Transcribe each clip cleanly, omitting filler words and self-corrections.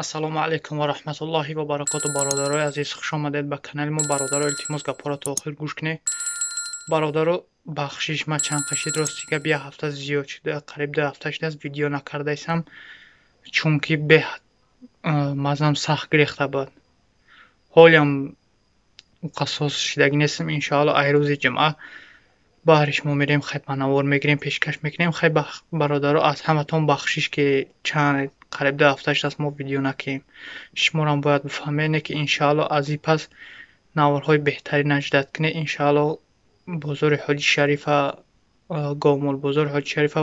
Ассалому алайкум ва раҳматуллоҳи ва баракоту. Бародарои азиз, хуш омадед ба канали мо. Бародаро, илтимос, гапҳоро то охир гӯш кунед. Бародаро, бахшиш, ман чанд қашид, рости гап, як ҳафта зиёд шуда, қариб 2 ҳафта шудааст, видео накардаистам, чунки беҳад мазам сахт гирехта буд. Ҳолиам қассос шидагӣ нестам. Иншоалло, ай рӯзи ҷумъа баҳри шумо мерем, хай панавор мегирем, пешкаш мекунем. Хай, бародаро, аз ҳаматон бахшиш, ки чанд қариб 2 ҳафта шудааст мо видео накунем. Шуморам бояд бифаҳмед, ки иншоалло аз ин пас наворҳои беҳтарин аждад кунед. Иншоалло, бозори Ҳоҷи Шарифа, говмол бозори Ҳоҷи Шарифа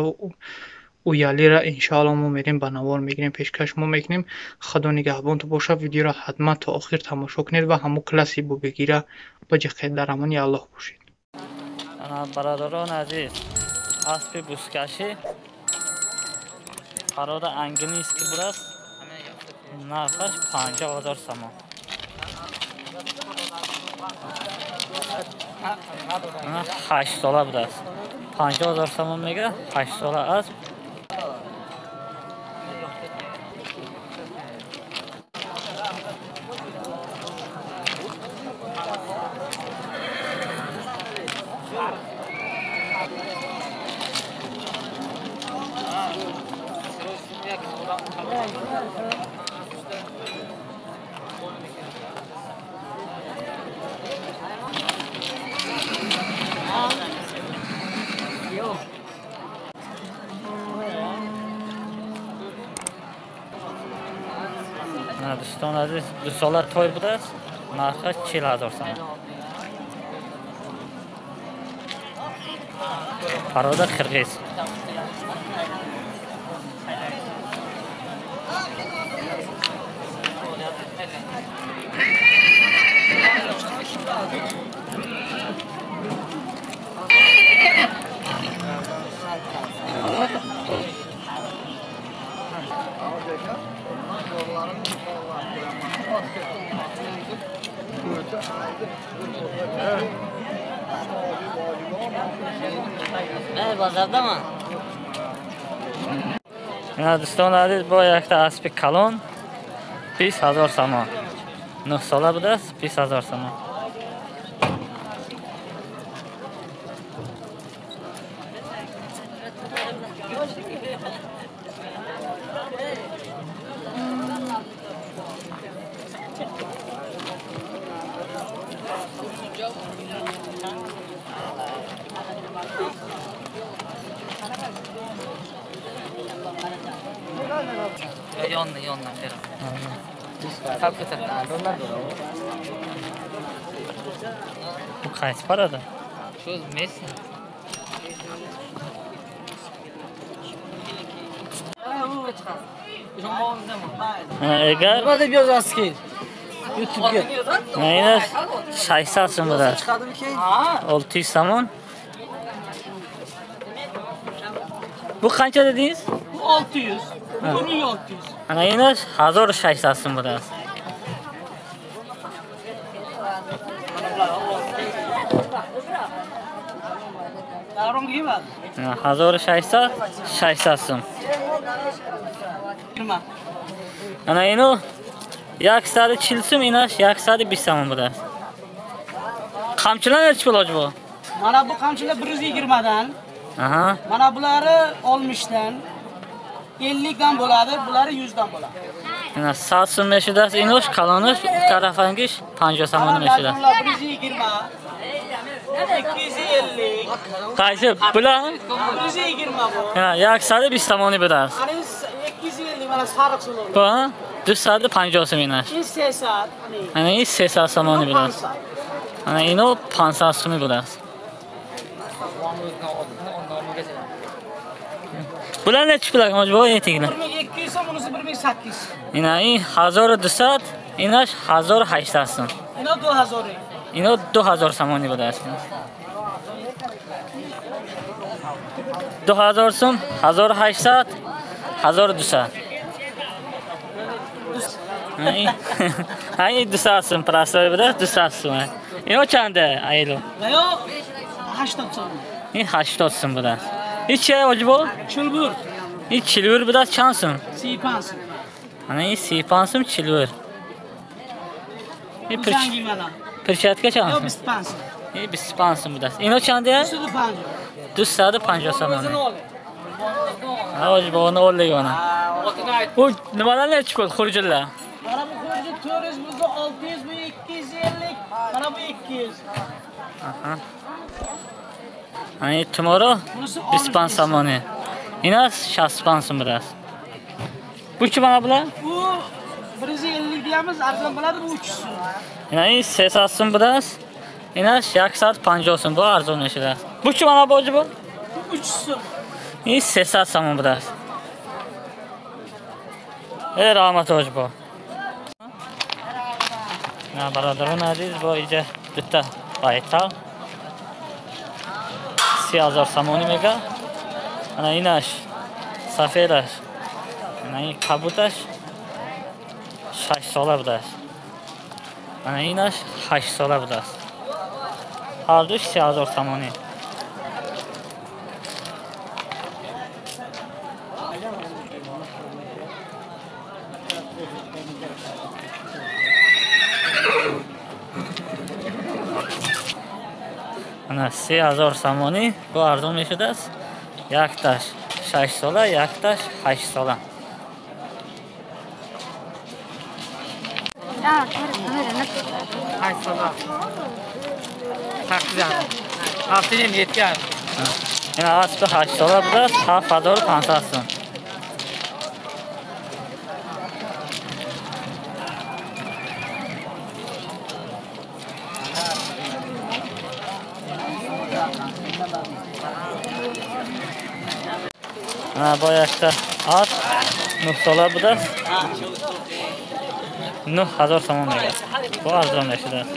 Уялира иншоалло мо мерем, ба навор мегирем, пешкаш мо мекунем. Худо нигаҳбонтон бошад. Видеоро ҳатман то охир тамошо кунед ва ҳамун класси бубегира биҷиқед. Дар амони Аллоҳ бошед. Бародарон азиз, аспи бузкашӣ парода английский будааст, нархаш 50 000 сомон. 8 сола будааст, 50 000 сомон мега, 8 сола асп. Дӯстон азиз, 2 сола той будааст, нархаш 40 000 сомон. Парода қирғиз. Дӯстон азиз, бо якта аспи калон 20 000 сомон. 9 сола будааст, 20 000 сомон. Bu qaysi parada? Shu Messi. Agar nima deb yozasiz ki? YouTube'ga. Mana 600 so'm bo'ladi. 600 somon. Bu qancha dedingiz? Bu 600. Bu 1600. Ana endi 1600 so'm bo'ladi. 1600 600 so'm. Ana endi 140 so'm, inash 120 so'm bo'ladi. Qamchilar nechi pul bu? Mana bu qamchilar 120 dan. Aha. Mana bulari 60 dan. 50 dan bo'ladi, bulari 100 dan bo'ladi. Mana 100 so'm meshidasi, inosh kalonish tarafangish 50 so'm meshidasi. 120, 250. Qaysi bular? 120 bu. Ha, 120 somoni bo'ladi. Ana 250 mana sariq so'm. Bu 250 so'm inash. In 300. Ana in 300 somoni bo'ladi. Ana ino 500 so'm bo'ladi. Bular nechi pul aka? Bu etigini. 1200 so'm, bunisi 1800. Ina in 1200, inash 1800 so'm. Ino 2000. Ino 2000 somoni bo'ladi. 2000 so'm, 1800, 1200. Ay 200 so'm prostoy bo'ladi, 200 so'm. Ino qanday aylo? Ino 80 so'm. In 80 so'm bo'ladi. İç şey acaba? Çılbır. İç çilbir biraz çansın. 35 so'm. Ана ин 35 сум чилвир. Ин перчатка чанд сум? 25 сум. Ин 25 сум будааст. Ино чанд? 250 сомонӣ. Ҳоҷ бо он оллигона. У nimalar nechi pul xurjunlar? Mana bu xurjun 400, bu 600, bu 250, mana bu 200. Aha. Ани туморо 25 сомонӣ. Ина 65 сум будааст. Bu chi mana bular? Bu 150 deyamiz, arzon bo'ladi, bu 300 сум. Ина ин 300 сум будааст. Ина 150 сум, bu arzon мешудааст. Bu chi mana bu bu? 300 сум. Ин 300 сомон будааст. Э раҳмат ҳоҷибо. На бародарон азиз, бо иҷа дута байтал 30,000 сомонӣ мега. Ана инаш сафедаш, ана ин кабуташ 6 сола будааст. Ана инаш 8 сола будааст. Ҳардуш 30,000 сомонӣ. Ана 30,000 сомонӣ бо арзон мешудааст. Якташ 6 сола, якташ 8 сола. Ина асби 8 сола будааст, 7,500 сум. Бо якта асп 9 сола будааст, 9,000 сомон мегӯяд. Бо арзон мешудааст.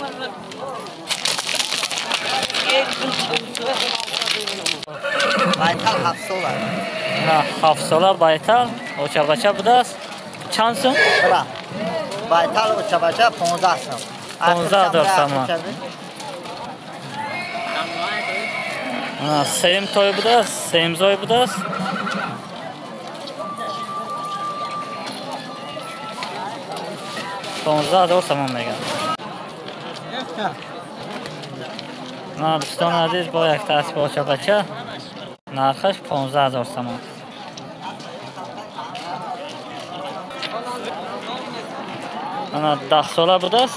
Байтал 7 сола. На 7 сола байтал очабача будааст. Чанд сум? Байтал очабача 15 сум. 15,000 сомон. Сеюм той будааст, сеюм зой будааст. 15,000 сомон мегӯяд. На дӯстони азиз, бо якта асби очабача нархаш 15,000 сомон. Ана 10 сола будааст,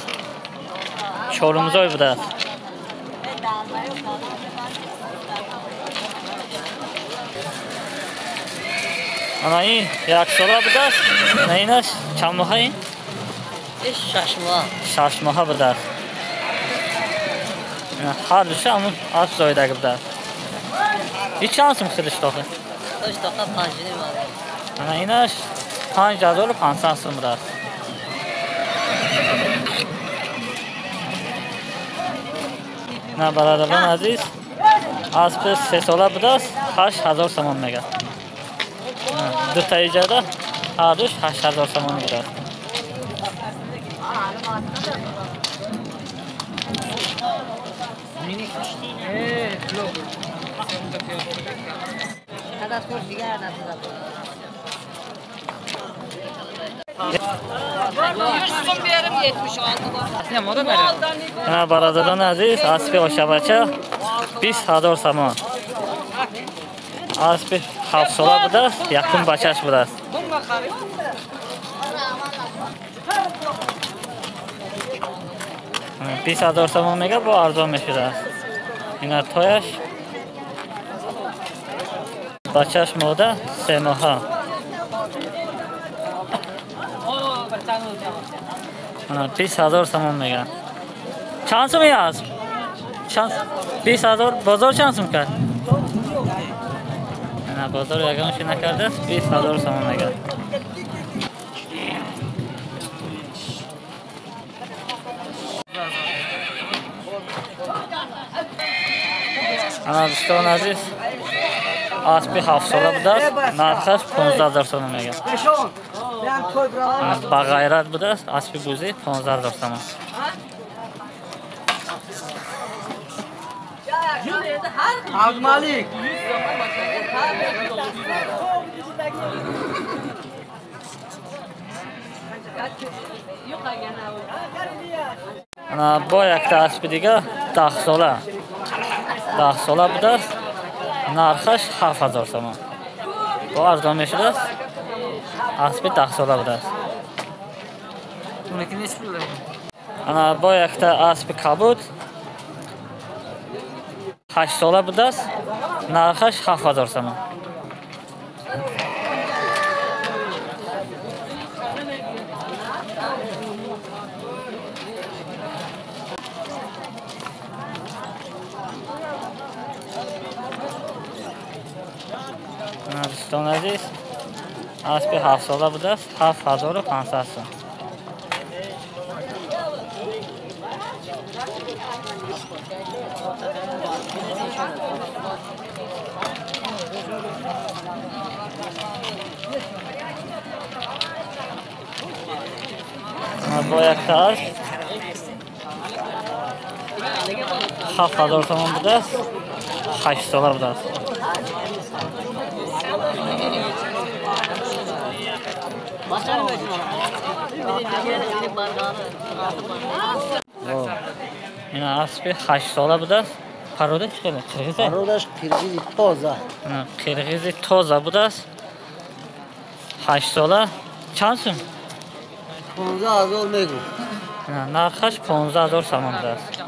чорумзой будааст. Ана ин 1 сола будааст, ана инаш чанд моҳа ин? 6 моҳ. 6 моҳа будааст. Ҳар душа ҳамун асп зоидаги будааст. Ин чанд сум худиш тоқи? Худиш тоқа 5,5. Ана инаш 5,500 сум будааст. На бародарон азиз, аспи 3 сола будааст, 8,000 сомон мегӯяд. Дута иҷада ҳардуш 8,000 сомон будааст. На бародарон азиз, аспи ошабача 20,000 сомон. Аспи 7 сола будааст, якум бачаш будааст. 20,000 сомон мега, бо арзон мешудааст. Ина тояш бачаш мода 3 моҳа. Ана 20,000 сомон мега. Чанд сум аст? Чанд 20,000 бозор чанд сум кард? Ана бозор ягонши накардааст, 20,000 сомон мега. Ана дӯстони азиз, аспи 7 сола будааст, нархаш 15,000 сомон мегӯяд. Ба ғайрат будааст, аспи бузӣ 15,000 сомон. Абдумалик. Бо якта аспи дига 10 сола. 10 сола будааст. Нархаш 7000 сомон. Бо арзон мешудааст. Аспи 10 сола будааст. Ана бо якта аспи кабуд 8 сола будааст. Нархаш 7000 сомон. Дӯстон азиз, аспи 7 сола будааст, 7500 сом. Бо якта асп 7000 сомон будааст, 8 сола будааст. Ин аспи 8 сола будааст. Порода чӣ хеле? Қирғиза? Породаш қирғизи тоза. Қирғизи тоза будааст. 8 сола. Чанд сум? 15 000 мегӯ. Нархаш 15 000 сомон будааст.